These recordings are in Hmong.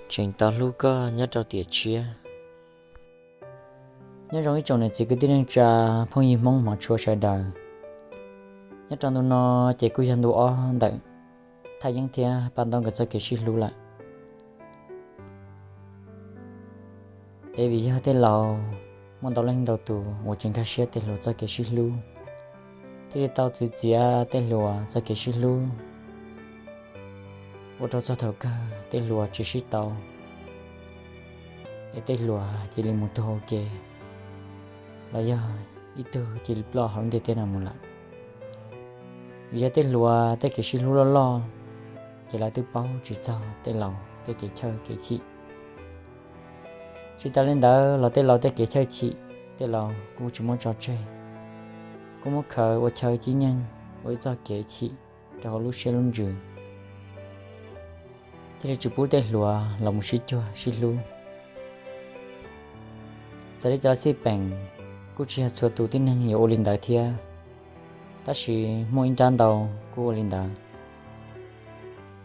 Tseem tau hlub koj nyob rau tiam tshiab. Nyob zoo ib tsoom niam txiv kwv tij neej tsa, phooj ywg Hmoob hmov tshua sawv daws. Nyob rau ntu no ces kuj yog ntu ob ntawm Thaj Yeeb thiab Paj Ntaub nkawd txoj kev sib hlub lawm. Es vim yog tej laus muaj ntau leej ntau tus uas tsis nkag siab tej hluas txoj kev sib hlub, thiaj li tau txwv txiav tej hluas txoj kev sib hlub, ua rau txog thaum kawg tej hluas tsis sib tau, es tej hluas cia li mus tuag ua ke, los yog ib tug cia li ploj hauv lub ntiaj teb no mus lawm. Vim yog tej hluas tej kev sib hlub loj loj, ces lawv twb paub tsis txog tej laus tej kev chawj kev chim. Tsis tas li ntawd los tej laus tej kev chawj chim, tej laus kuj tsis muab tso tseg, kuj muab khaws ua chaw cib nyeeg ua ib txoj kev chim rau hauv lub siab lub ntsws, thiaj li tsis pub tej hluas los mus sib cuag sib hlub. Txawm li cas los xij peem, kuj tsis yog txhua tus tib neeg yuav ua li ntawd thiab, tab sis muaj ib nrab ntau kuj ua li ntawd.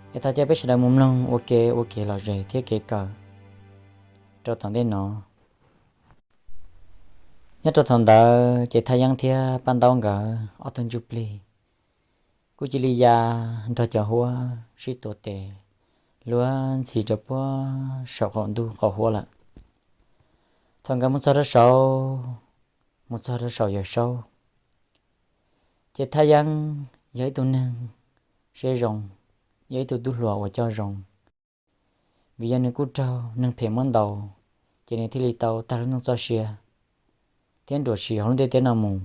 Es thov caw peb sawv daws mus mloog ua ke ua kev lom zem thiab kev kawm rau tom ntej no. Nyob rau thaum ntawd ces Thaj Yeeb thiab Paj Ntaub nkawd ob tug ntsuj plig kuj cia li ya nrog cov huab sib tua tes luag ntxhi rau puag saum qaum ntuj qaum huab lawm. Thaum nkawd mus txog rau saud, mus txog rau saum Yawm Saub, ces Thaj Yeeb yog ib tug neeg siab zoo, yog ib tug tub hluas uas coj zoo. Vim yog nws kuj raug neeg phem muab ntaus, ces nws thiaj li tau tag lub neej txoj sia thiab nruam sim hauv lub ntiaj teb no mus.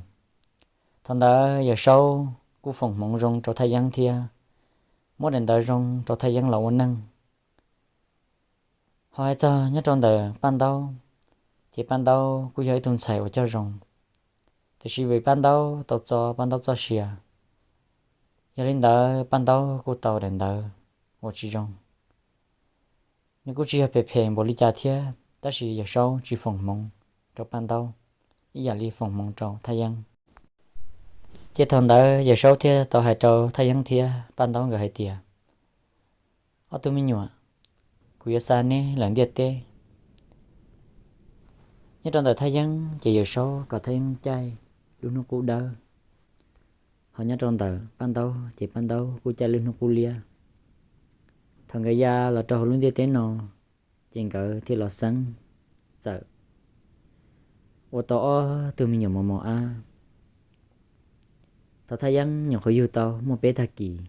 Thaum ntawd Yawm Saub kuj foom hmoov zoo rau Thaj Yeeb thiab muab daim ntawv zoo rau Thaj Yeeb los ua neej. Ho hais txog nyob rau ntawm Paj Ntaub, ces Paj Ntaub kuj yog ib tug ntxhais uas coj zoo, tiam sis vim Paj Ntaub tau txo Paj Ntaub txoj sia, yog li ntawd Paj Ntaub kuj tau daim ntawv uas tsis zoo. Nws kuj tsis yog phem phem npaum li cas thiab, tab sis Yawm Saub tsis foom hmoov rau Paj Ntaub ib yam li foom hmoov rau Thaj Yeeb. Ces thaum ntawd Yawm Saub thiaj tau hais rau Thaj Yeeb thiab Paj Ntaub nkawd hais tias, ob tug me nyuam, kuv yuav xa neb lawm ntiaj teb. Nyob rau ntawm Thaj Yeeb ces Yawm Saub kom Thaj Yeeb caij lub hnub qub dawb, ho nyob rau ntawm Paj Ntaub ces Paj Ntaub kuj caij lub hnub qub liab. Thaum nkawd ya los rau hauv lub ntiaj teb no, ces nkawd thiaj los xeeb txawm ua tau ob tug me nyuam mos mos ab. Thaum Thaj Yeeb nyuam qhuav yug tau muaj peb tag kis,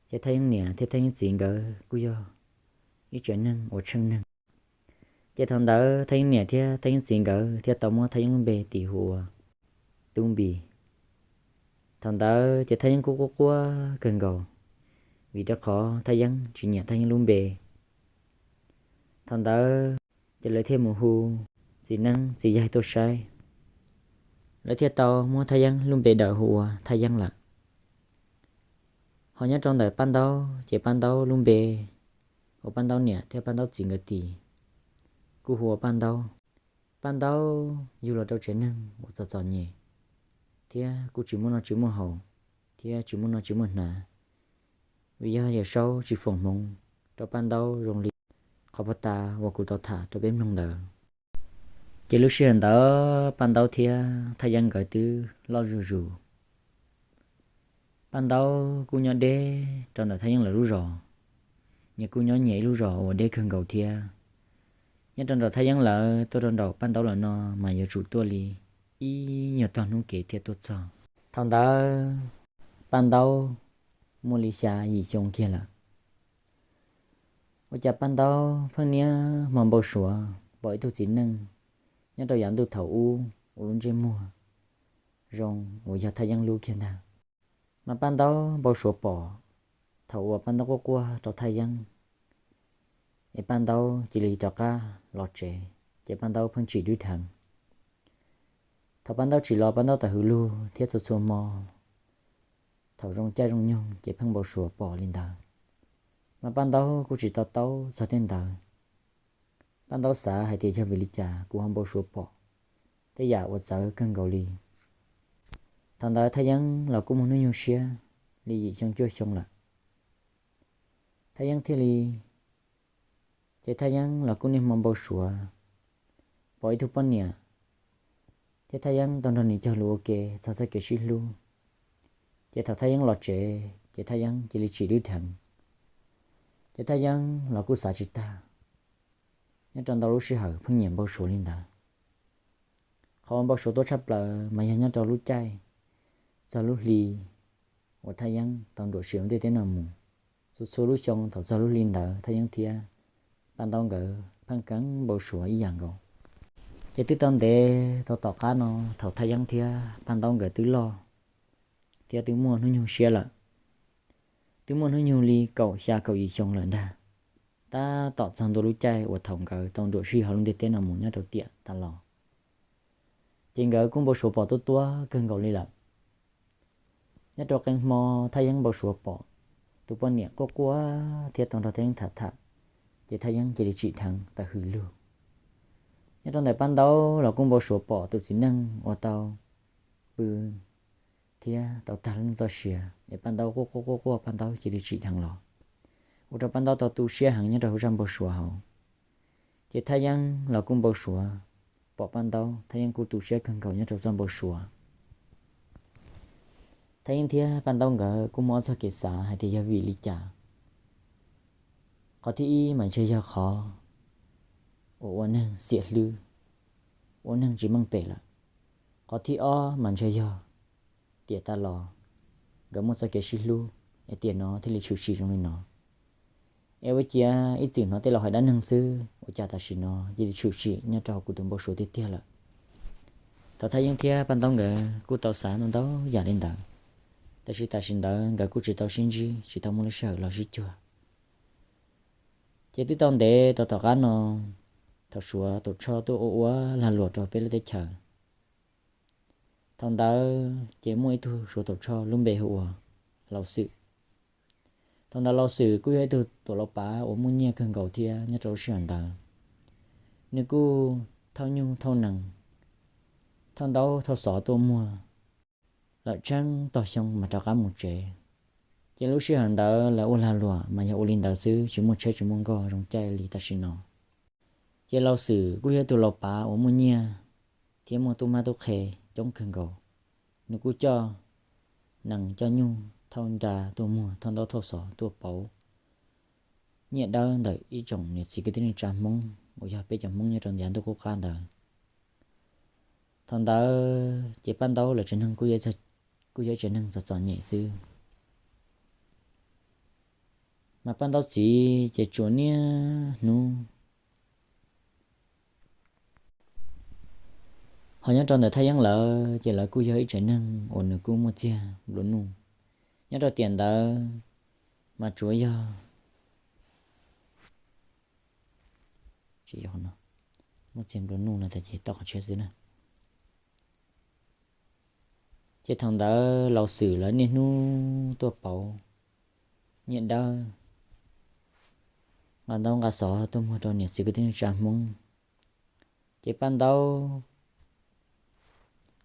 ces Thaj Yeeb niam thiab Thaj Yeeb txiv nkawd kuj yog ib tsev neeg uas tsheej neeg. Ces thaum ntawd Thaj Yeeb niam thiab Thaj Yeeb txiv nkawd thiaj tau muab Thaj Yeeb lub npe tis hu ua Tub Npis. Thaum ntawd ces Thaj Yeeb kuj quaj quaj kawg nkaus, vim rau qhov Thaj Yeeb tsis nyiam Thaj Yeeb lub npe. Thaum ntawd ces lawv thiaj mus hu txiv neeb txiv yaig tuaj saib, lawv thiaj tau muab Thaj Yeeb lub npe daws hu ua Thaj Yeeb lawm. Ho nyob rau ntawm Paj Ntaub ces Paj Ntaub lub npe uas Paj Ntaub niam thiab Paj Ntaub txiv nkawd tis kuj hu ua Paj Ntaub. Paj Ntaub yug los rau tsev neeg uas txom txom nyem, thiab kuj tsis muaj noj tsis muaj haus, thiab tsis muaj noj tsis muaj hnav, vim yog Yawm Saub tsis foom hmoov rau Paj Ntaub zoo li qhov puag ta uas kuv tau tham rau peb mloog ntawd. Ces lub sij hawm ntawd Paj Ntaub thiab Thaj Yeeb nkawd twb loj zuj zus. Paj Ntaub kuj nyob deb rau ntawm Thaj Yeeb lawv lub zos, nyias kuj nyob nyias ib lub zos uas deb kawg nkaus thiab. Nyob rau nraum Thaj Yeeb lawv tuaj rau nraum Paj Ntaub lawm no mas yuav tsum tuaj li ib nyuag tog hnub kev thiaj tuaj txog. Thaum ntawd Paj Ntaub muaj li xya yim xyoo kiag lawm. Ua cas Paj Ntaub pheej niaj hmo npau suav pom ib tug txiv neej nyob rau yav ntuj thaum ub uas lub ntsej muag zoo uas yog Thaj Yeeb lub kiag ntag. Mas Paj Ntaub npau suav pom thaum uas Paj Ntaub quaj quaj rau Thaj Yeeb, es Paj Ntaub cia li rov qab los tsev, ces Paj Ntaub pheej tsim dwb dheev. Thaum Paj Ntaub tsim los Paj Ntaub tawm hws lug thiab txhua txhua hmo, thaum zoo caij zoo nyoog ces pheej npau suav pom li ntawd. Mas Paj Ntaub kuj tsis to taub txog tej ntawd. Paj Ntaub xav hais tias yog vim li cas kuv ho npau suav pom tej yam uas txawv kawg nkaus li. Thaum ntawd Thaj Yeeb los kuj muaj hnub nyoog siab li yim xyoo cuaj xyoo lawm. Thaj Yeeb thiaj li Ces Thaj Yeeb los kuj niaj hmo npau suav pom ib tug poj niam thiab Thaj Yeeb tau nrog nws cog lus ua ke txog txoj kev sib hlub. Ces thaum Thaj Yeeb los tsev ces Thaj Yeeb cia li tsim dwb dheev. Ces Thaj Yeeb los kuj xav tsis tag, nyob rau ntau lub sij hawm pheej nyiam npau suav li ntawd. Qhov uas npau suav tuaj tshaj plaws mas yog nyob rau lub caij txog lub hli uas Thaj Yeeb tau nruam sim lub ntiaj teb no mus. Txhua txhua lub xyoo thaum txog lub hli ntawd Thaj Yeeb thiab Paj Ntaub nkawd pheej kheev npau suav ib yam nkaus. Ces twb tau ntev tau tom qab no thaum Thaj Yeeb thiab Paj Ntaub nkawd twb loj thiab twb muaj hnub nyoog siab lawm, twb muaj hnub nyoog li kaum xya kaum yim xyoo lawm ntag, tab tom txog ntua lub caij uas thaum nkawd tau nruam sim hauv lub ntiaj teb no mus nyob rau tiam tas los, ces nkawd kuj npau suav pom tuab tuab kawg nkaus li lawm. Nyob rau qee hmo Thaj Yeeb npau suav pom tus poj niam quaj quaj thiab tau nrog Thaj Yeeb tham tham, ces Thaj Yeeb cia li tsim dheev tawm hws lug. Nyob rau ntawm Paj Ntaub los kuj npau suav pom tus txiv neej uas tau pw thiab tau tag lub neej txoj sia, es Paj Ntaub quaj quaj quaj quaj Paj Ntaub cia li tsim dheev los, ua rau Paj Ntaub tau tu siab heev nyob rau hauv zaj npau suav hauv. Ces Thaj Yeeb los kuj npau suav pom Paj Ntaub, Thaj Yeeb kuj tu siab kawg nkaus nyob rau txoj npau suav. Thaj Yeeb thiab Paj Ntaub nkawd kuj muaj ob txoj kev xav hais tias yog vim li cas. Qhov thib ib mas ntshe yog qhov uas ua neeg xiam hlwb, ua neeg tsis meej pem lawm. Qhov thib ob mas ntshe yog tiam tas los nkawd muaj txoj kev sib hlub, es tiam no thiaj li tshwm sim zoo li no. Es ua ciav ib txwm hnov tej laus hais dab neeg xwb, ua cas tam sim no cia li tshwm sim nyob rau hauv kuv tus npau suav tiag tiag lawm. Thaum Thaj Yeeb thiab Paj Ntaub nkawd kuj tau xav ntau ntau yam li ntawd, tab sis tam sim ntawd nkawd kuj tsis tau sib ntsib, tsis tau muaj lub sij hawm los sib cuag. Ces twb tau ntev rau tom qab no, thaum Suav Taum Tshoj tuaj ua ua lag luam rau peb lub teb chaws, thaum ntawd ces muaj ib tug Suav Taum Tshoj lub npe hu ua Laus Xwm. Thaum ntawd Laus Xwm kuj yog ib tug tuam laus pav uas muaj nyiaj kawg nkaus thiab nyob rau lub sij hawm ntawd, nws kuj thauj nyuj thauj nees, thauj ntaub thauj xov tuaj muag lawm tsheej tog xyoo mas rov qab mus tsev. Ces lub sij hawm ntawd lawv ua lag luam mas yog ua li ntawd xwb, tsis muaj tsheb tsis muaj nkoj zoo caij li tam sim no. Ces Laus Xwm kuj yog ib tug laus pav uas muaj nyiaj thiab muaj tub mab tub qhe coob kawg nkaus. Nws kuj coj nees coj nyuj thauj nra tuaj muag, thauj ntaub thauj xov tuaj pauv nyiaj dawb ntawm ib tsoom niam txiv kwv tij neej tsa Hmoob uas yog peb cov Hmoob nyob rau yav ntuj qub qab ntawd. Thaum ntawd ces Paj Ntaub lawv tsev neeg kuj yog ib tsev neeg txom txom nyem xwb. Mas Paj Ntaub txiv ces tsuas niaj hnub ho nyob rau ntawm Thaj Yeeb lawv ces lawv kuj yog ib tsev neeg uas nws kuj muaj txiag nplua nuj. Nyob rau tiam ntawd mas tsuas yog, tsis yog, muaj txiag nplua nuj los tas ces tau qhov tshiab xwb na. Ces thaum ntawd Laus Xwm lawv niaj hnub tuaj pauv nyiaj dawb, nqa ntaub nqa xov tuaj muag rau niam txiv kwv tij neej tsa Hmoob. Ces Paj Ntaub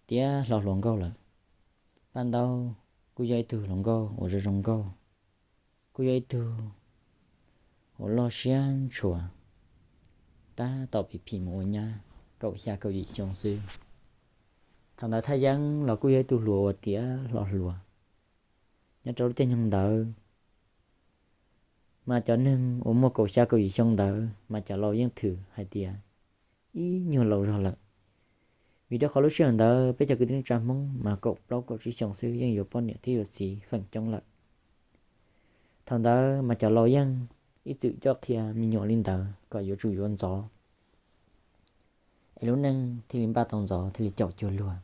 tiav hlo hluas nkauj lawm. Paj Ntaub kuj yog ib tug hluas nkauj uas zoo zoo nkauj, kuj yog ib tug uas loj siab ntshua, tab tom phim phim mus ua nyab kaum xya kaum yim xyoo xwb. Thaum ntawd Thaj Yeeb los kuj yog ib tug hluas uas tiav hlo hluas. Nyob rau lub caij nyoog ntawd mas cov neeg uas muaj kaum xya kaum yim xyoo ntawd mas cov laus yeej thwm hais tias ib nyuag laus zog lawm, vim rau qhov lub sij hawm ntawd peb cov kwv tij neej tsa Hmoob mas kaum plaub kaum tsib xyoo xwb yeej yuav poj niam thiab yuav txiv feem coob lawm. Thaum ntawd mas cov laus yeej ib txwm coj qhia me nyuam li ntawd kom yuav tsum yuav ntxov, es lub neej thiaj li npaj tau ntxov thiaj li caum cuag luag,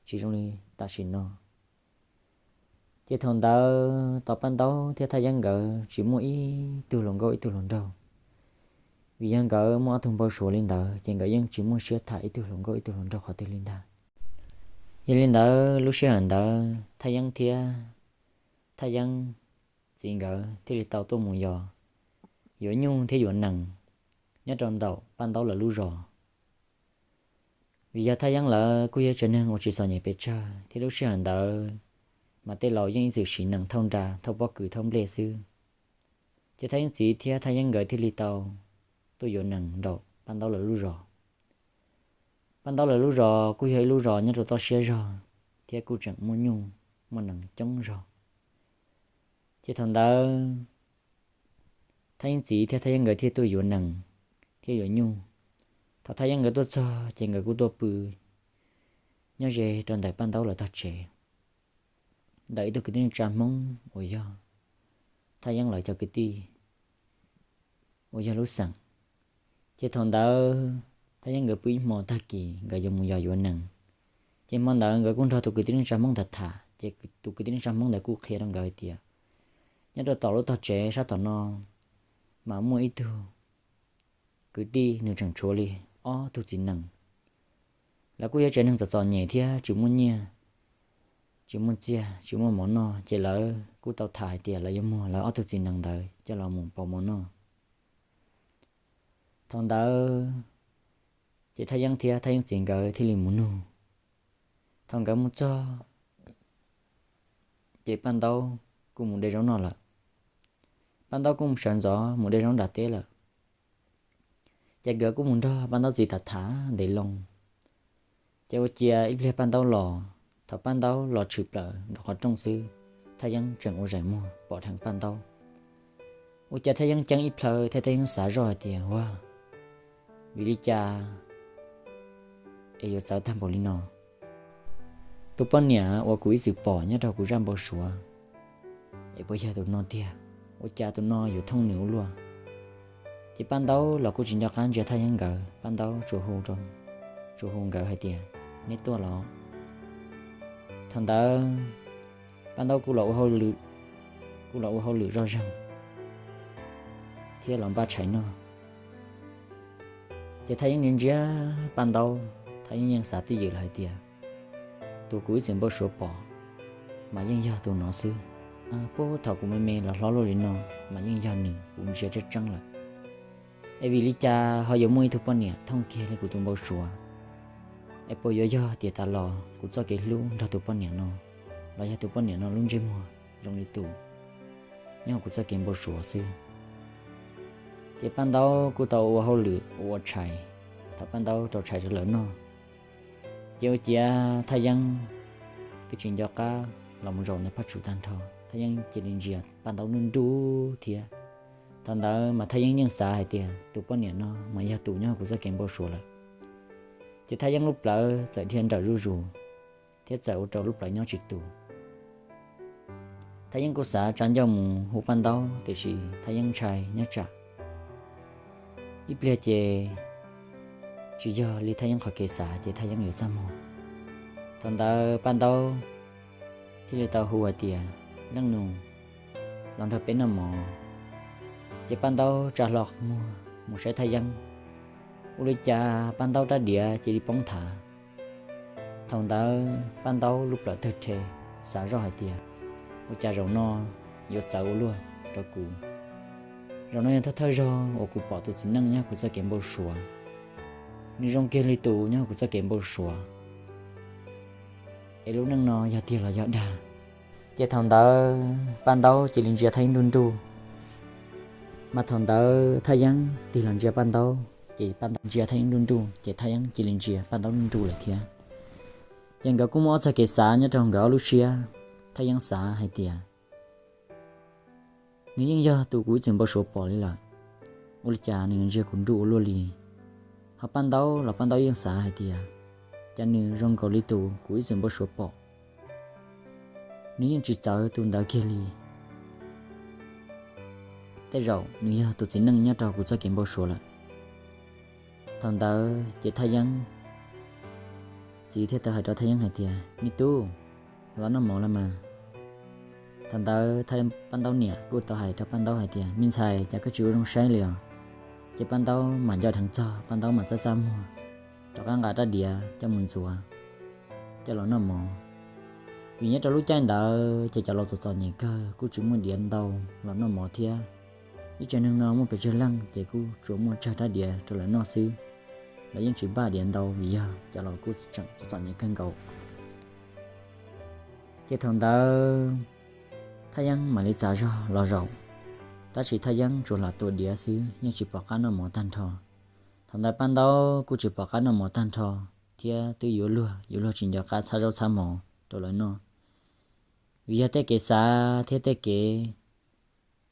tsis zoo li tam sim no. Ces thaum ntawd tos Paj Ntaub thiab Thaj Yeeb nkawd tsis muaj ib tug hluas nkauj ib tug hluas nraug, vim yog nkawd muaj ob tug npau suav li ntawd ces nkawd yeej tsis muaj siab tham ib tug hluas nkauj ib tug hluas nraug qhov twg li ntag. Yog li ntawd lub sij hawm ntawd Thaj Yeeb thiab Thaj Yeeb txiv nkawd thiaj li tau tuaj mus yos, yuav nyuj thiab yuav nees nyob rau nraum Paj Ntaub lawv lub zos. Vim yog Thaj Yeeb lawv kuj yog tsev neeg uas tsis txom nyem pes tsawg thiab lub sij hawm ntawd mas tej laus yeej ib txwm siv nees thauj nra thauj pob kws thauj nplej xwb. Ces Thaj Yeeb txiv thiab Thaj Yeeb nkawd thiaj li tau tuaj yuav nees nraum Paj Ntaub lawv lub zos. Paj Ntaub lawv lub zos kuj yog ib lub zos nyob rau toj siab zog, thiab kuj tseem muaj nyuj muaj nees coob zog. Ces thaum ntawd Thaj Yeeb txiv thiab Thaj Yeeb nkawd thiaj tuaj yuav nees thiab yuav nyuj. Thaum Thaj Yeeb nkawd tuaj txog ces nkawd kuj tuaj pw nyob ze rau ntawm Paj Ntaub lawv tog tsev, ntawm ib tug kwv tij neej tsa Hmoob uas yog Thaj Yeeb lawv cov kwv tij uas yog lub xeem. Ces thaum ntawd Thaj Yeeb nkawd pw ib hmo tag kis nkawd yuav mus yos yuav nees. Ces hmo ntawd nkawd kuj nrog tus kwv tij neej tsa Hmoob ntawd tham, ces tus kwv tij neej tsa Hmoob ntawd kuj qhia rau nkawd hais tias nyob rau tom lub tog tsev sab tom no mas muaj ib tug kwv tij nws tseem tshuav li ob tug txiv nees. Lawv kuj yog tsev neeg txom txom nyem thiab tsis muaj nyiaj, tsis muaj txiaj, tsis muaj mov noj, ces lawv kuj tau tham hais tias lawv yuav muag lawv ob tug txiv nees ntawd coj los mus pauv mov noj. Thaum ntawd ces Thaj Yeeb thiab Thaj Yeeb txiv nkawd thiaj li mus nug. Thaum nkawd mus txog ces Paj Ntaub kuj mus de zaub noj lawm. Paj Ntaub kuj mus sawv ntxov mus de zaub nram teb lawm. Ces nkawd kuj mus nrog Paj Ntaub txiv tham tham ntev loo. Ces ua ciav ib pliag Paj Ntaub los, thaum Paj Ntaub los tshwm plaws nraum qhov rooj xwb, Thaj Yeeb tseem ua zaim muag pom dheev Paj Ntaub. Ua cas Thaj Yeeb ceeb ib plhaw thiab Thaj Yeeb xav zoj hais tias, ua, vim li cas es yuav txawv tag npaum li no? Tus poj niam uas kuv ib txwm pom nyob rau kuv zaj npau suav, es puas yog tus no tiag? Ua cas tus no yuav thooj nws ua luaj? Ces Paj Ntaub los kuj tsis nco qab ntsia Thaj Yeeb nkawd, Paj Ntaub tsuas hu, tsuas hu nkawd hais tias, neb tuaj los? Thaum ntawd Paj Ntaub kuj los ua hauj lwm, kuj los ua hauj lwm zoj zeeg thiab los npaj tshais noj. Ces Thaj Yeeb ntsia ntsia Paj Ntaub, Thaj Yeeb yeej xav twj ywm lawm hais tias, tus kuv ib txwm npau suav pom mas yeej yog tus no xwb. Puag thaum kuv me me los hlob luaj li no mas yeej yog nws, kuv ntsia tseeb tseeb lawm. Es vim li cas ho yuav muaj ib tug poj niam thooj kiag li kuv tus npau suav? Es puas yuav yog tias tas los kuv txoj kev hlub nrog tus poj niam no, los yog tus poj niam no lub ntsej muag zoo li tus nyob hauv kuv txoj kev npau suav xwb? Ces Paj Ntaub kuj tau ua hauj lwm ua tshais. Thaum Paj Ntaub rau tshais rau lawv noj, ces ua ciav Thaj Yeeb twb tsis nco qab los mus zaum ntawm phaj tsum tag nrho, Thaj Yeeb cia li ntsia Paj Ntaub nruj nruj thiab. Thaum ntawd mas Thaj Yeeb yeej xav hais tias tus poj niam no mas yog tus nyob hauv kuv txoj kev npau suav lawm. Ces Thaj Yeeb lub plawv txawm dhia nrawm zuj zus thiab txawm ua rau lub plawv nyob tsis tus. Thaj Yeeb kuj xav tsa ncauj mus hu Paj Ntaub, tiam sis Thaj Yeeb ntshai nyob tsam ib pliag ces tsis yog li Thaj Yeeb qhov kev xav ces Thaj Yeeb yuav txaj muag. Thaum ntawd Paj Ntaub thiaj li tau hu hais tias, leej nus, los nrog peb noj mov. Ces Paj Ntaub tsa hlo muag mus saib Thaj Yeeb, ua li cas Paj Ntaub rab diav cia li poob thav. Thaum ntawd Paj Ntaub lub plawv tawg rhe, xav zoj hais tias, ua cas zaum no yuav txawv ua luaj rau kuv? Zaum no yog thawj thawj zaug uas kuv pom tus txiv neej nyob kuv txoj kev npau suav. Nws zoo kiag li tus nyob kuv txoj kev npau suav. Es lub neej no yog tiag los yog dag? Ces thaum ntawd Paj Ntaub cia li ntsia Thaj Yeeb nruj nruj. Mas thaum ntawd Thaj Yeeb tig los ntsia Paj Ntaub, ces Paj Ntaub ntsia Thaj Yeeb nruj nruj, ces Thaj Yeeb cia li ntsia Paj Ntaub nruj nruj lawm thiab. Ces nkawd kuj muaj ob txoj kev xav nyob rau nkawd ob lub siab. Thaj Yeeb xav hais tias, nws yeej yog tus kuv ib txwm npau suav pom li lawm, ua li cas nws yuav ntsia kuv nruj ua luaj li? Ho Paj Ntaub los Paj Ntaub yeej xav hais tias, cas nws zoo nkaus li tus kuv ib txwm npau suav pom, nws yeej tsis txawv tus ntawd kiag li. Tej zaum nws yog tus txiv neej nyob rau kuv txoj kev npau suav lawm. Thaum ntawd ces Thaj Yeeb txiv thiaj tau hais rau Thaj Yeeb hais tias, me tub, los noj mov los mas. Thaum ntawd Paj Ntaub niam kuj tau hais rau Paj Ntaub hais tias, me ntxhais, cas koj tsis ua zoo saib li os? Ces Paj Ntaub mam nco dheev txog, Paj Ntaub mam txaj txaj muag rov qab nqa rab diav coj mus ntxuav, coj los noj mov. Vim nyob rau lub caij ntawd ces cov laus txom txom nyem kawg, kuj tsis muaj diav ntau los noj mov thiab. Ib tsev neeg no muaj pes tsawg leej ces kuj tsuas muaj tsawg rab diav rau lawv noj xwb. Lawv yeej tsis npaj diav ntau vim yog cov laus kuj tseem txom txom nyem kawg nkaus. Ces thaum ntawd Thaj Yeeb mam li txav zog los zaum Tab sis Thaj Yeeb tsuas lam tua diav xwb, yeej tsis pom qab noj mov tag nrho. Thaum ntawd Paj Ntaub kuj tsis pom qab noj mov tag nrho, thiab twb yuav luag, yuav luag tsis nco qab txhab zaub txhab mov rau lawv noj. Vim yog tej kev xav thiab tej kev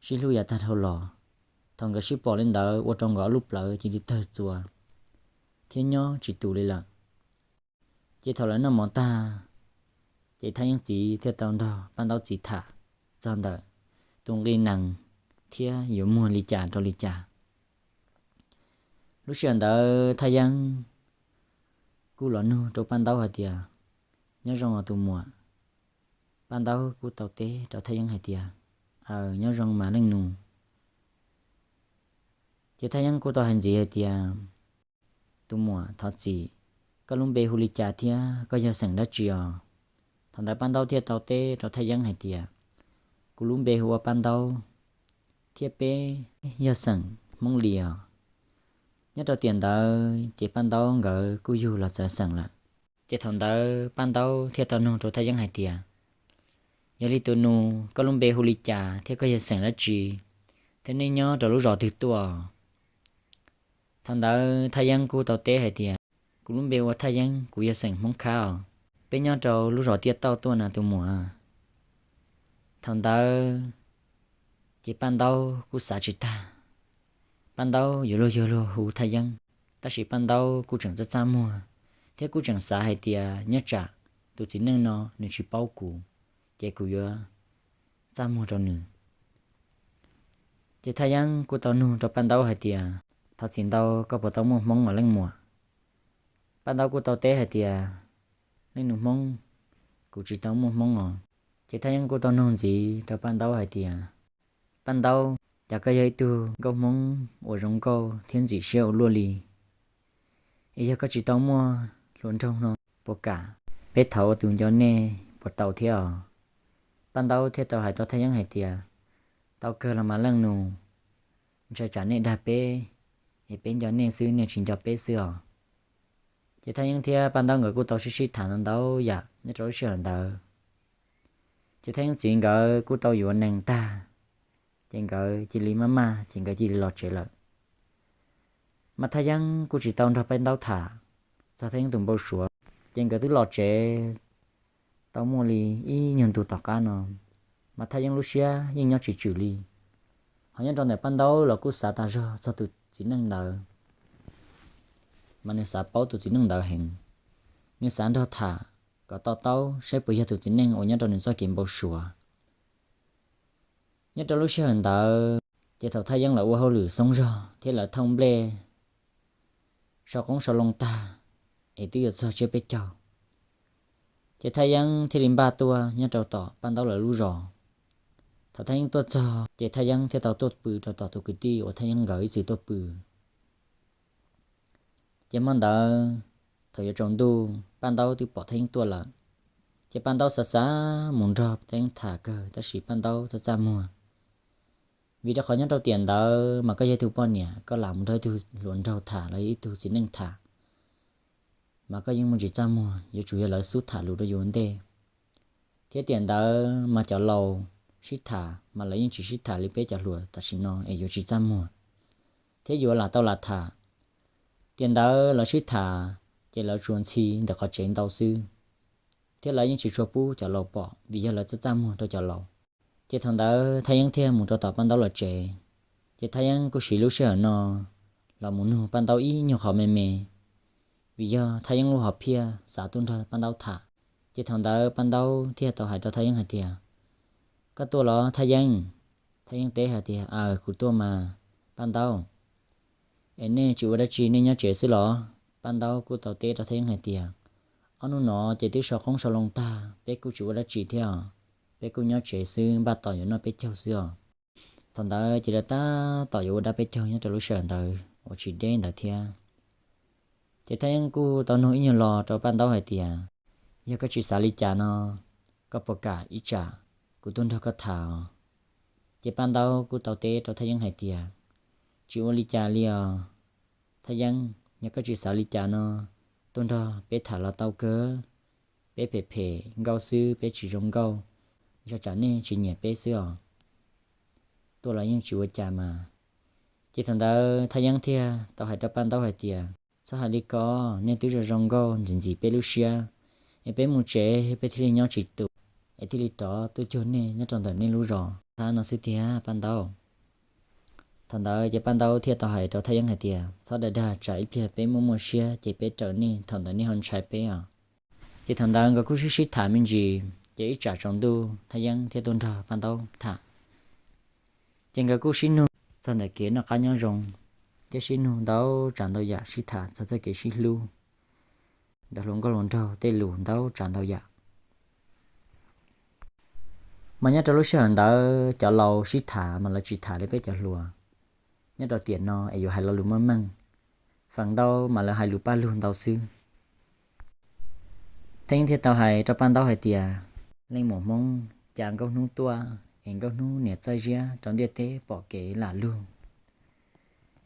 sib hlub yav tag dhau los, thaum nkawd sib pom li ntawd ua rau nkawd ob lub plawv cia li tawg txuas thiab nyob tsis tus li lawm. Ces thaum lawv noj mov tag, ces Thaj Yeeb txiv thiaj tau nrog Paj Ntaub txiv tham txog ntawm tus nqi nees thiab yuav muag li cas rau li cas. Lub sij hawm ntawd Thaj Yeeb kuj los nug rau Paj Ntaub hais tias, nyob zoo os tus muam. Paj Ntaub kuj tau teb rau Thaj Yeeb hais tias, aws, nyob zoo mas leej nus. Ces Thaj Yeeb kuj tau hais ntxiv hais tias, tus muam, thov txim, koj lub npe hu li cas thiab koj yog xeem dab tsi os? Thaum ntawd Paj Ntaub thiaj tau teb rau Thaj Yeeb hais tias, kuv lub npe hu ua Paj Ntaub, thiab peb yog xeem Hmoob Lis os. Nyob rau tiam ntawd ces Paj Ntaub nkawd kuj yug los txawv xeem lawm. Ces thaum ntawd Paj Ntaub thiaj tau nug rau Thaj Yeeb hais tias, yog li tus nus, koj lub npe hu li cas thiab koj yog xeem dab tsi, thiab nej nyob rau lub zos twg tuaj? Thaum ntawd Thaj Yeeb kuj tau teb hais tias, kuv lub npe ua Thaj Yeeb, kuv yog xeem Hmoob Khab os. Peb nyob rau lub zos Tiaj Tauj tuaj na tus muam. Thaum ntawd ces Paj Ntaub kuj xav tsis tag, Paj Ntaub yuav luag yuav luag hu Thaj Yeeb, tab sis Paj Ntaub kuj tseem txaj txaj muag, thiab kuj tseem xav hais tias nyob tsam tus txiv neej no nws tsis paub kuv, ces kuv yuav txaj muag rau nws. Ces Thaj Yeeb kuj tau nug rau Paj Ntaub hais tias, thov txim ntau, koj puas tau muaj hmoob os leej muam? Paj Ntaub kuj tau teb hais tias, leej nus hmoob, kuv tsis tau muaj hmoob os. Ces Thaj Yeeb kuj tau nug ntxiv rau Paj Ntaub hais tias, Paj Ntaub, cas koj yog ib tug nkauj hmoob uas zoo nkauj thiab ntxim siab ua luaj li, es yog koj tsis tau muaj hluas nraug no, puas kam peb thov ua tus nco nej puas tau thiab os? Paj Ntaub thiaj tau hais rau Thaj Yeeb hais tias, tau kawg los mas leej nus, ntshai tsam nej dag peb, es peb nco nej xwb nej tsis nco peb xwb os. Ces Thaj Yeeb thiab Paj Ntaub nkawd kuj tau sib sib tham ntau ntau yam nyob rau lub sij hawm ntawd. Ces Thaj Yeeb txiv nkawd kuj tau yuav nees tag, ces nkawd cia li maj maj ces nkawd cia li los tsev lawm. Mas Thaj Yeeb kuj tsis tau nrog Paj Ntaub tham txog Thaj Yeeb tus npau suav, ces nkawd twb los tsev tau muaj li ib nyuag ntu tom qab no, mas Thaj Yeeb lub siab yeej nyob tsis tswm li. Ho nyob rau ntawm Paj Ntaub los kuj xav tas zog txog tus txiv neej ntawd, mas nws xav paub tus txiv neej ntawd heev. Nws xav nrog tham kom to taub saib puas yog tus txiv neej uas nyob rau nws txoj kev npau suav. Nyob rau lub sij hawm ntawd, ces thaum Thaj Yeeb lawv ua hauj lwm xoob zog thiab lawv thauj nplej, sau qoob sau loo tag, es twb yuav txog tsiab peb caug, ces Thaj Yeeb thiaj li npaj tuaj nyob rau tom Paj Ntaub lawv lub zos. Thaum Thaj Yeeb tuaj txog ces Thaj Yeeb thiaj tau tuaj pw rau tom tus kwv tij uas Thaj Yeeb nkawd ib txwm tuaj pw. Ces hmo ntawd, thaum yuav tsaus ntuj, Paj Ntaub twb pom Thaj Yeeb tuaj lawm. Ces Paj Ntaub xav xav mus nrog Thaj Yeeb tham kawg tab sis Paj Ntaub txaj txaj muag, vim rau qhov nyob rau tiam ntawd mas koj yog ib tug poj niam, koj lam mus nrog ib tug hluas nraug tham los yog ib tug txiv neej tham, mas koj yeej muaj ntsis txaj muag, yuav tsum yog lawv xub tham lus rau yus ua ntej. Thiab tiam ntawd mas cov laus sib tham mas lawv yeej tsis sib tham li peb cov hluas tam sim no es yuav tsis txaj muag, thiab yuav lam tau lam tham. Tiam ntawd lawv sib tham, ces lawv tsuas ntxhi ntawm qhov tsev ntau xwb, thiab lawv yeej tsis tshua pub cov laus pom vim yog lawv txaj txaj muag rau cov laus. Ces thaum ntawd Thaj Yeeb thiaj mus rau tom Paj Ntaub lawv tsev. Ces Thaj Yeeb kuj siv lub sij hawm no los mus nug Paj Ntaub ib nyuag qhov me me, vim yog Thaj Yeeb lub hom phiaj xav tuaj nrog Paj Ntaub tham. Ces thaum ntawd Paj Ntaub thiaj tau hais rau Thaj Yeeb hais tias, koj tuaj los Thaj Yeeb? Thaj Yeeb teb hais tias, aws, kuv tuaj mas Paj Ntaub. Es nej tsis ua dab tsi, nej nyob tsev xwb los? Paj Ntaub kuj tau teb rau Thaj Yeeb hais tias, ob hnub no ces twb sau qoob sau loo tag, peb kuj tsis ua dab tsi thiab os, peb kuj nyob tsev xwb, npaj tos yuav noj peb caug xwb os. Thaum ntawd ces lawv tab tom yuav ua dab peb caug nyob rau lub sij hawm ntawd uas tsis deb ntawd thiab. Ces Thaj Yeeb kuj tau nug ib nyuag lo rau Paj Ntaub hais tias, yog koj tsis xav li cas no, koj puas kam ib tsam kuv tuaj nrog koj tham os? Ces Paj Ntaub kuj tau teb rau Thaj Yeeb hais tias, tsis ua li cas li os Thaj Yeeb, yog koj tsis xav li cas no, tuaj nrog peb tham los tau kawg. Peb phem phem nkauj xwb, peb tsis zoo nkauj, ntshai tsam nej tsis nyiam peb xwb os. tuaj los yeej tsis ua cas mas. Ces thaum ntawd Thaj Yeeb thiaj tau hais rau Paj Ntaub hais tias, txhob hais li ko, nej twb zoo zoo nkauj ntxim ntxim peb lub siab, es peb mus tsev peb thiaj li nyob tsis tus, es thiaj li rov tuaj cuag nej nyob rau ntawm nej lub zos. Thab no xwb tiag Paj Ntaub. Thaum ntawd ces Paj Ntaub thiaj tau hais rau Thaj Yeeb hais tias, txhob dag dag, tsam ib pliag peb muaj muaj siab ces peb raws nej, thaum ntawd nej ho ntshai peb os. Ces thaum ntawd nkawd kuj sib sib tham me ntsis, ces ib tsam tsaus ntuj Thaj Yeeb thiaj tuaj nrog Paj Ntaub tham. Ces nkawd kuj sib nug txog ntawm kev noj qab nyob zoo, thiab sib nug ntau tsav ntau yam, sib tham txog txoj kev sib hlub ntawm hluas nkauj hluas nraug tej lus ntau tsav ntau yam. Mas nyob rau lub sij hawm ntawd cov laus sib tham mas lawv tsis tham li peb cov hluas. Nyob rau tiam no es yuav hais lo lus meej meej, feem ntau mas lawv hais lus paj lug ntau xwb. Thaj Yeeb thiaj tau hais rau Paj Ntaub hais tias, leej muam Hmoob cas nkauj hnub tuaj es nkauj hnub niam txawj ziab rau ntiaj teb pom kev lam lug.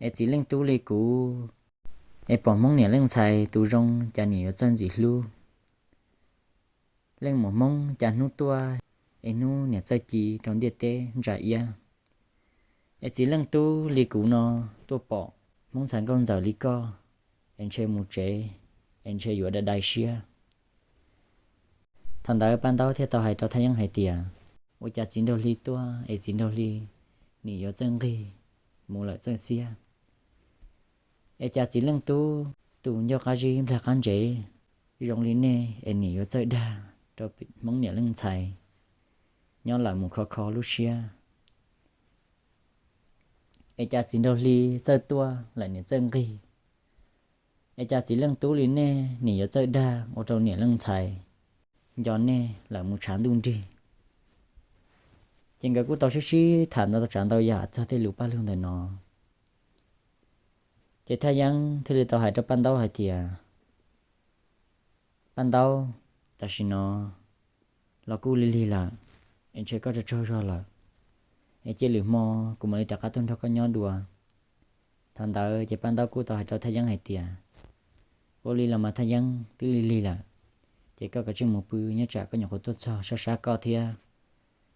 Es txiv leej tub li kuv es pom Hmoob niam leej ntxhais tus zoo cas niam yuav txawj ntxim hlub. Leej muam Hmoob cas hnub tuaj es hnub niam txawj ci rau ntiaj teb ntsa iab. Es txiv leej tub li kuv no tuaj pom Hmoob ntxhais nkauj ntxawm li koj es ntshe mus tsev es ntshe yuav dai dai siab. Thaum ntawd Paj Ntaub thiaj tau hais rau Thaj Yeeb hais tias, ua cas txiv nraug hli tuaj es txiv nraug hli niam yuav txawj nqig, mus lawm txawj xiab. Es cas txiv leej tub tus ncauj qab zib nplag qab ntsev zoo li nej es niam yuav txawj dag rau Hmoob niam leej ntxhais nyob lawm mus kho kho lub siab. Es cas txiv nraug hli txawj tuaj lawm niam txawj nqig. Es cas txiv leej tub li nej niam yuav txawj dag ua rau niam leej ntxhais nco nej lawm mus tshav ntuj nrig. Ces nkawd kuj tau sib sib tham ntau tsav ntau yam txog tej lus paj lug ntawm no. Ces Thaj Yeeb thiaj li tau hais rau Paj Ntaub hais tias, Paj Ntaub, tam sim no los kuj lig lig lawm, es ntshe koj tsaug tsaug zog lawm, es cia lwm hmo kuv mam li rov qab tuaj nrog koj nyob dua. Thaum ntawd ces Paj Ntaub kuj tau hais rau Thaj Yeeb hais tias, ua li los mas Thaj Yeeb, twb lig lig lawm, ces koj kav tsij mus pw, nyob tsam koj nyuam qhuav tuaj txog sab sab koj thiab.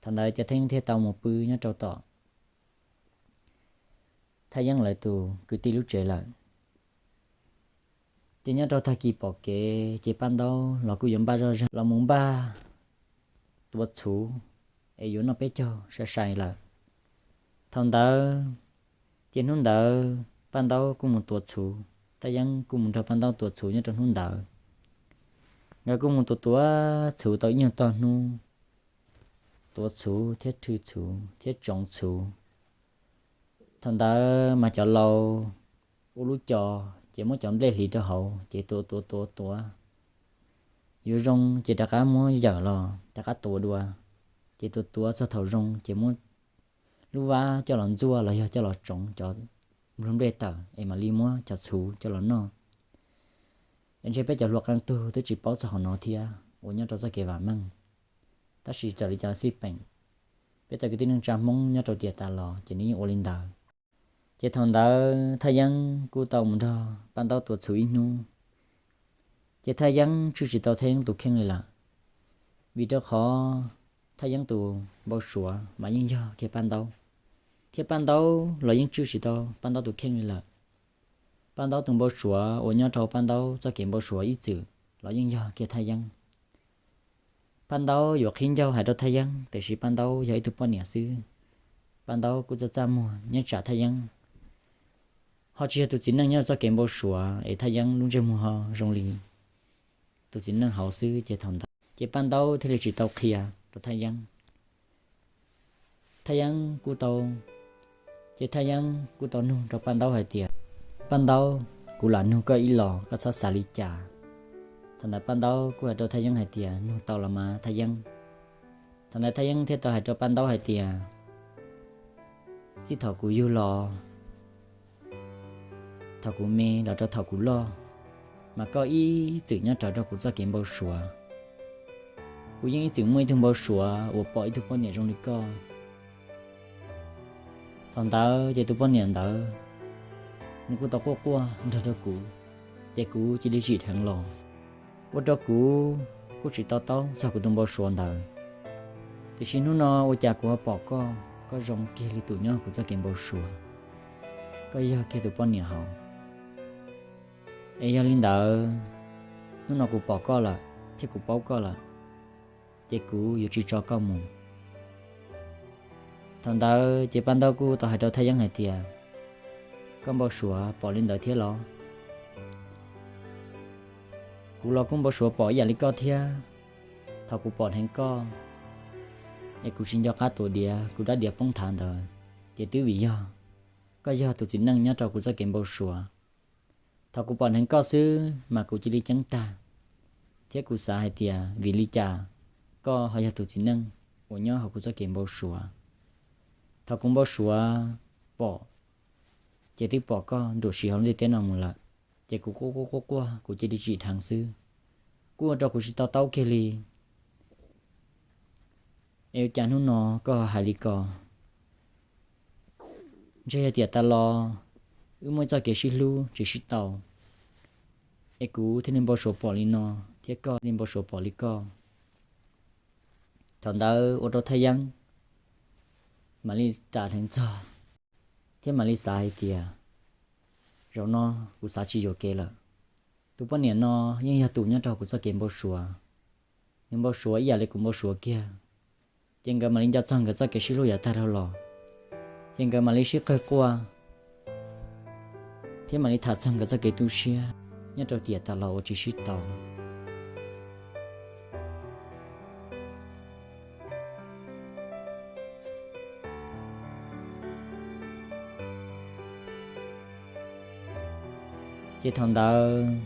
Thaum ntawd ces Thaj Yeeb thiaj tau mus pw nyob rau tom Thaj Yeeb lawv tus kwv tij lub tsev lawm. Ces nyob rau tag kis pom kev ces Paj Ntaub los kuj yuav npaj zoj zeeg los mus npaj tuav txhuv es yuav noj peb caug sai sai lawm. Thaum ntawd ces hnub ntawd Paj Ntaub kuj mus tuav txhuv, Thaj Yeeb kuj mus nrog Paj Ntaub tuav txhuv nyob rau hnub ntawd. Nkawd kuj mus tuav tuav txhuv tau ib nyuag tog hnub, tuav txhuv thiab rhw txhuv thiab tsoov txhuv. Thaum ntawd mas cov laus ua lub cos ces muab cov nplej hliv rau hauv ces tuav tuav tuav tuav. Yuav zoo ces rov qab muab yawm los rov qab tuav dua. Ces tuav tuav txog thaum zoo ces muab lub vab coj los ntxuaj los yog coj los tsoov cov nplua nplej tawm es mam li muab cov txhuv coj los noj. Es ntshe peb cov hluas qee tug twb tsis paub txog qhov no thiab uas nyob rau txoj kev vam meej. Tab sis txawm li cas los xij peem, peb txoj kev tib neeg tsa Hmoob nyob rau tiam tas los ces nws yeej ua li ntawd. Ces thaum ntawd Thaj Yeeb kuj tau mus nrog Paj Ntaub tuav txhuv ib hnub. Ces Thaj Yeeb tswj tsis tau Thaj Yeeb tus kheej li lawm, vim rau qhov Thaj Yeeb tus npau suav mas yeej yog kiag Paj Ntaub, thiab Paj Ntaub los yeej tswj tsis tau Paj Ntaub tus kheej li lawm. Paj Ntaub tus npau suav uas nyob rau Paj Ntaub txoj kev npau suav ib txwm los yeej yog kiag Thaj Yeeb. Paj Ntaub yuav qhib ncauj hais rau Thaj Yeeb, tiam sis Paj Ntaub yog ib tug poj niam xwb, Paj Ntaub kuj txaj txaj muag nyob tsam Thaj Yeeb ho tsis yog tus txiv neej nyob txoj kev npau suav es Thaj Yeeb lub ntsej muag ho zoo li tus txiv neej hauv xwb. Ces thaum ntawd ces Paj Ntaub thiaj li tsis tau qhia rau Thaj Yeeb. Thaj Yeeb kuj tau, ces Thaj Yeeb kuj tau nug rau Paj Ntaub hais tias, Paj Ntaub, kuv lam nug koj ib los koj txhob xav li cas? Thaum ntawd Paj Ntaub kuj hais rau Thaj Yeeb hais tias, nug tau los mas Thaj Yeeb. Thaum ntawd Thaj Yeeb thiaj tau hais rau Paj Ntaub hais tias, txij thaum kuv yug los, thaum kuv me los rau thaum kuv loj, mas koj ib txwm nyob rawv rau kuv txoj kev npau suav. Kuv yeej ib txwm muaj ib tug npau suav uas pom ib tug poj niam zoo li koj. Thaum ntawd ces tus poj niam ntawd nws kuj tau quaj quaj nrog rau kuv, ces kuv cia li zim dheev los, ua rau kuv kuj tsis to taub txog kuv tus npau suav ntawd. Tiam sis hnub no ua cas kuv ho pom koj, koj zoo kiag li tus nyob kuv txoj kev npau suav, koj yog kiag tus poj niam hauv. Es yog li ntawd, hnub no kuv pom koj lawm thiab kuv paub koj lawm, ces kuv yuav tsis tso koj mus. Thaum ntawd ces Paj Ntaub kuj tau hais rau Thaj Yeeb hais tias, koj npau suav pom li ntawd thiab los? Kuv los kuj npau suav pom ib yam li koj thiab. Thaum kuv pom dheev koj, es kuv tsis nco qab tuav diav, kuv dab diav poob thav ntawd, ces twb vim yog koj yog tus txiv neej nyob rau kuv txoj kev npau suav. Thaum kuv pom dheev koj xwb mas kuv cia li ceeb tag, thiab kuv xav hais tias vim li cas koj ho yog tus txiv neej uas nyob hauv kuv txoj kev npau suav. Thaum kuv npau suav pom, ces twb pom koj nruam siv hauv lub ntiaj teb no mus lawm, ces kuv quaj quaj quaj quaj kuv cia li tsim dheev xwb, kuj ua rau kuv tsis tau taub kiag li. Es ua cas hnub no koj hais li ko? Ntshe yog tiam tas los wb muaj txoj kev sib hlub tsis sib tau, es kuv thiaj li npau suav pom li no, thiab koj li npau suav pom li koj. Thaum ntawd ua rau Thaj Yeeb mam li ras dheev txog, thiab mam li xav hais tias, zaum no kuv xav tsis yuam kev lawm. Tus poj niam no yeej yog tus nyob rau kuv txoj kev npau suav, nws npau suav ib yam li kuv npau suav kiag. Ces nkawd mam li nco txog nkawd txoj kev sib hlub yav tag dhau los, ces nkawd mam li sib qawg quaj, thiab mam li tham txog nkawd txoj kev tu siab nyob rau tiam tas los uas tsis sib tau. Ces thaum ntawd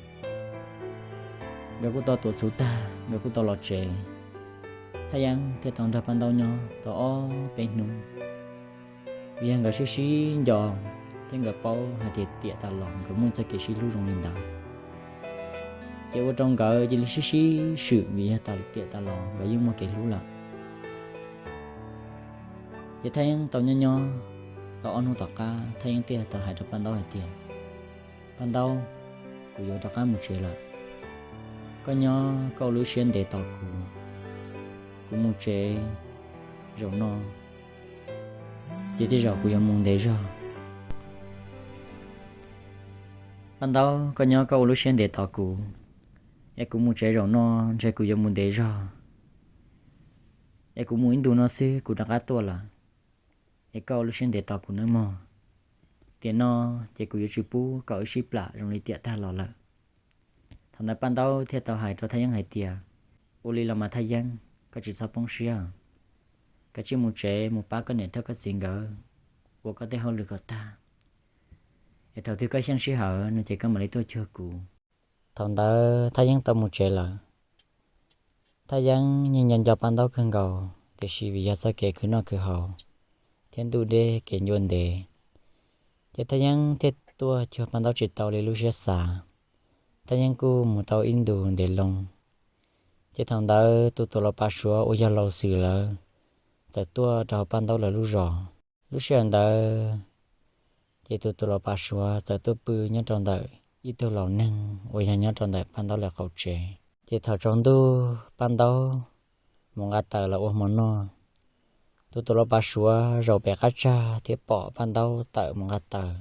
nkawd kuj tau tuav txhuv tag, nkawd kuj tau los tsev. Thaj Yeeb thiaj tau nrog Paj Ntaub nyob tau ob peb hnub, vim yog nkawd sib sib nco, thiab nkawd paub hais tias tiam tas los nkawd muaj txoj kev sib hlub zoo li ntawd. Ces ua rau nkawd cia li sib sib swm, vim yog tiam tas los nkawd yeej muaj kev hlub lawm. Ces Thaj Yeeb tau nyob nyob tau ob hnub tom qab, Thaj Yeeb thiaj tau hais rau Paj Ntaub hais tias, Paj Ntaub, kuv yuav rov qab mus tsev lawm. Koj nyob koj ua lub siab ntev tos kuv, kuv mus tsev zaum no, ces tej zaum kuv yuav mus ntev zog. Paj Ntaub, koj nyob koj ua lub siab ntev tos kuv, es kuv mus tsev zaum no ntshe kuv yuav mus ntev zog, es kuv mus ib ntus no xwb kuv rov qab tuaj lawm, es koj ua lub siab ntev tos kuv nawb mog. Tiam no ces kuv yuav tsis pub kom wb sib plam zoo li tiam tag los lawm. Thaum ntawd Paj Ntaub thiaj tau hais rau Thaj Yeeb hais tias, ua li los mas Thaj Yeeb, koj tsis txhob poob siab, koj cia li mus tsev mus pab koj niam thiab koj txiv nkawd ua koj tej hauj lwm kom tag, es thaum twg koj xyeej sij hawm no ces koj mam li tuaj cuag kuv. Thaum ntawd Thaj Yeeb tau mus tsev lawm. Thaj Yeeb yeej nco nco Paj Ntaub kawg nkaus, tiam sis vim yog txoj kev khwv noj khwv haus thiab ntuj deb kev ncua ntev, ces Thaj Yeeb thiaj tuaj cuag Paj Ntaub tsis tau li lub siab xav. Thaj Yeeb kuj mus tau ib ntus ntev loo, ces thaum ntawd tus tuam los pav Suav uas yog Laus Xwm lawv txawm tuaj rau hauv Paj Ntaub lawv lub zos. Lub sij hawm ntawd ces tus tuam los pav Suav txawm tuaj pw nyob rau ntawm ib tug laus neeg uas yog nyob rau ntawm Paj Ntaub lawv qaum tsev. Ces thaum tsaus ntuj Paj Ntaub mus nqa taws los ua hmo noj, tus tuam los pav Suav zaum pem qab tsag thiab pom Paj Ntaub tawm mus nqa taws.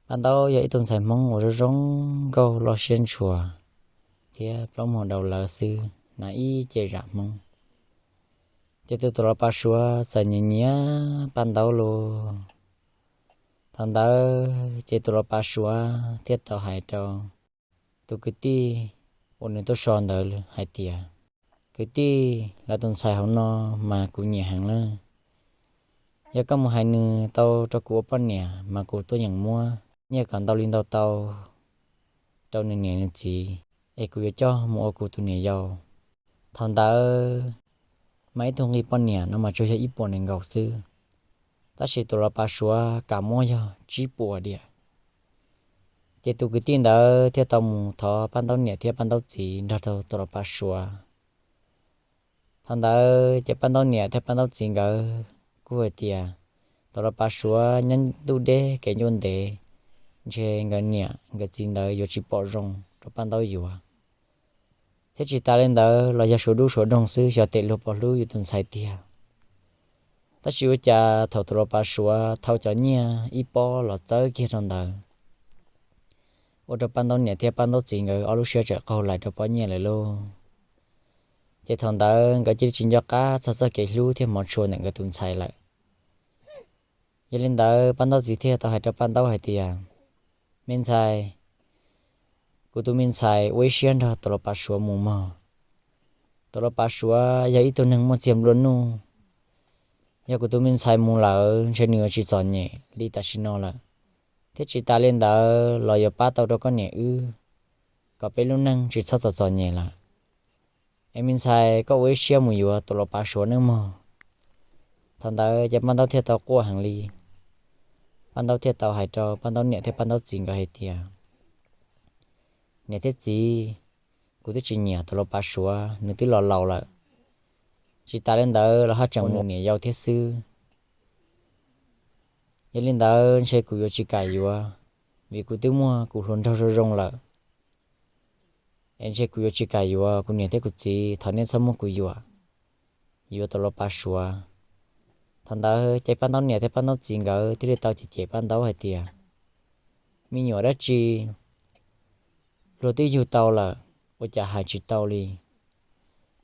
Paj Ntaub yog ib tug ntxhais Hmoob uas zoo zoo nkauj loj siab ntshua thiab plaub muag daus lawv xwb, hnav ib ce zam Hmoob. Ces tus tuam los pav Suav txawm nyiam nyiam Paj Ntaub lauj. Thaum ntawd ces tus los pav Suav thiaj tau hais rau tus kwv tij uas nws tuaj so ntawd hais tias, kwv tij, lawv tus ntxhais hauv no mas kuv nyiam heev lawm. Yog koj mus hais nws tau rau kuv ua poj niam mas kuv tuaj yeem muab nyiaj kom ntau li ntau tau rau nws niam nws txiv, es kuv yuav coj mus ua kuv tus niam yau. Thaum ntawd mas ib tug nqi poj niam no mas tsuas yog ib puas nees nkaum xwb, tab sis tus los pav Suav kam muab yog tsib puas diam. Ces tus kwv tij ntawd thiaj tau mus thov Paj Ntaub niam thiab Paj Ntaub txiv nrog rau tus los pav Suav. Thaum ntawd ces Paj Ntaub niam thiab Paj Ntaub txiv nkawd kuj hais tias, tus los pav Suav nyob ntuj deb kev ncua ntev, ntshe nkawd niam nkawd txiv ntawd yuav tsis pom zoo rau Paj Ntaub yuav. Thiab tsis tas li ntawd los yog Suav dub Suav doog xwb xyov tes luag puas hlub yus tus ntxhais tiag. Tab sis ua cas thaum tus lau pav suav thau cov nyiaj ib pob los txawb kiag rau ntawd, ua rau Paj Ntaub niam thiab Paj Ntaub txiv nkawd ob lub siab txawm qaug lais rau pob nyiaj lawm lauj. Ces thaum ntawd nkawd cia li tsis nco qab txog txoj kev hlub thiab hmov tshua ntawm nkawd tus ntxhais lawm. Yog li ntawd Paj Ntaub txiv thiaj tau hais rau Paj Ntaub hais tias, Me ntxhais, kuv tus me ntxhais ua ib siab nrog tus lau pav suav mus mog. Tus lau pav suav yog ib tug neeg muaj txiag nplua nuj. Yog kuv tus me ntxhais mus lawm ntshe nws yuav tsis txom nyem li tam sim no lawm, thiab tsis tas li ntawd los yuav pab tau rau koj niam wb kom peb lub neej tsis txhob txom txom nyem lawm. Es me ntxhais, koj ua ib siab mus yuav tus lau pav suav nawb mog. Thaum ntawd ces Paj Ntaub thiaj tau quaj heev li. Paj Ntaub thiaj tau hais rau Paj Ntaub niam thiab Paj Ntaub txiv nkawd hais tias, Niam thiab txiv, kuv twb tsis nyiam tus lau pav suav, nws twb los laus lawm. Tsis tas li ntawd los haj tseem mus niam yau thiab xwb. Yog li ntawd ntshe kuv yuav tsis kam yuav, vim kuv twb muaj kuv hluas nraug zoo zoo lawm. Es ntshe kuv yuav tsis kam yuav, kuv niam thiab kuv txiv, thov nej txhob muab kuv yuam, yuav tus lau pav suav. Thaum ntawd ces Paj Ntaub niam thiab Paj Ntaub txiv nkawd thiaj li tau cem cem Paj Ntaub hais tias, Me nyuam dab tsi, luag twb yug tau lawm, ua cas hais tsis tau li.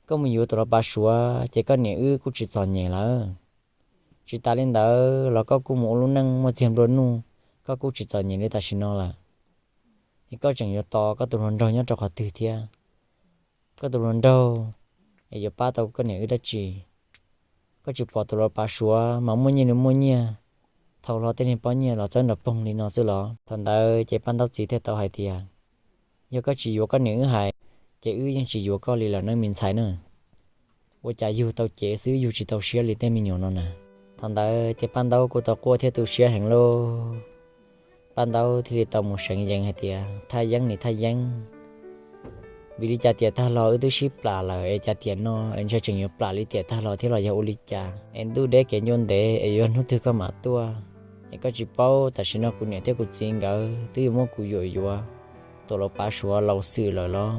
Koj mus yuav tus lau pav suav ces koj niam wb kuj tsis txom nyem lawm. Tsis tas li ntawd los koj kuj mus ua lub neej muaj txiag nplua nuj, koj kuj tsis txom nyem li tam sim no lawm. Es koj tseem yuav tos koj tus hluas nraug nyob rau qhov twg thiab? Koj tus hluas nraug es yuav pab tau koj niam wb dab tsi? Koj tsis pom tus lau pav suav mas muaj nyiaj li muaj nyiaj, thau hlo tej niag pob nyiaj los txawb nrov poog li no xwb los? Thaum ntawd ces Paj Ntaub txiv thiaj tau hais tias, Yog koj tsis yuav koj niam wb hais, ces wb yeej tsis yuav koj li lawm nawb me ntxhais na. Ua cas yug tau cev xwb yug tsis tau siab li tej me nyuam no na. Thaum ntawd ces Paj Ntaub kuj tau quaj thiab tu siab heev lauj. Paj Ntaub thiaj li tau mus seev yees hais tias, Thaj yeeb niam thaj yeeb, vim li cas tiam tag los wb twb sib plam lawm es cas tiam no es ntshe tseem yuav plam li tiam tag los thiab los yog ua li cas? Es ntuj deb kev ncua ntev es yuav hnub twg koj mam tuaj? Es koj tsis paub tam sim no kuv niam thiab kuv txiv nkawd twb yuav muab kuv yuam yuav tus lau pav suav laus xwm lawm los?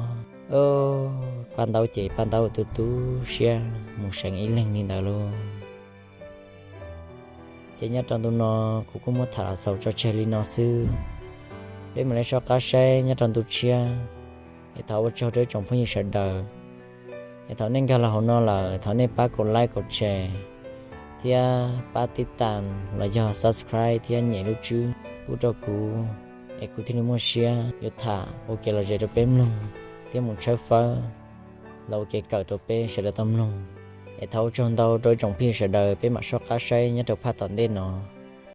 Paj Ntaub ces Paj Ntaub tu tu siab mus seev ib leeg li ntawd lauj. Ces nyob rau ntu no kuv kuj muab tham los xaus tso tseg li no xwb. Peb mam li soj qab saib nyob rau ntu tshiab. Es thov ua tsaug rau ib tsoom phooj ywg sawv daws. Es thaum nej nkag los hauv no lawm thov nej pab kaum like kaum share thiab pab tib tas los yog subscribe thiab nyem lub tswb pub rau kuv, es kuv thiaj li muaj siab yuav tham ua kev lom zem rau peb mloog thiab mus tshawb fawb los ua kev kawm rau peb sawv daws tau mloog. Es thov ua tsaug ntau rau ib tsoom phooj ywg sawv daws, peb mam soj qab saib nyob rau phaj tom ntej no.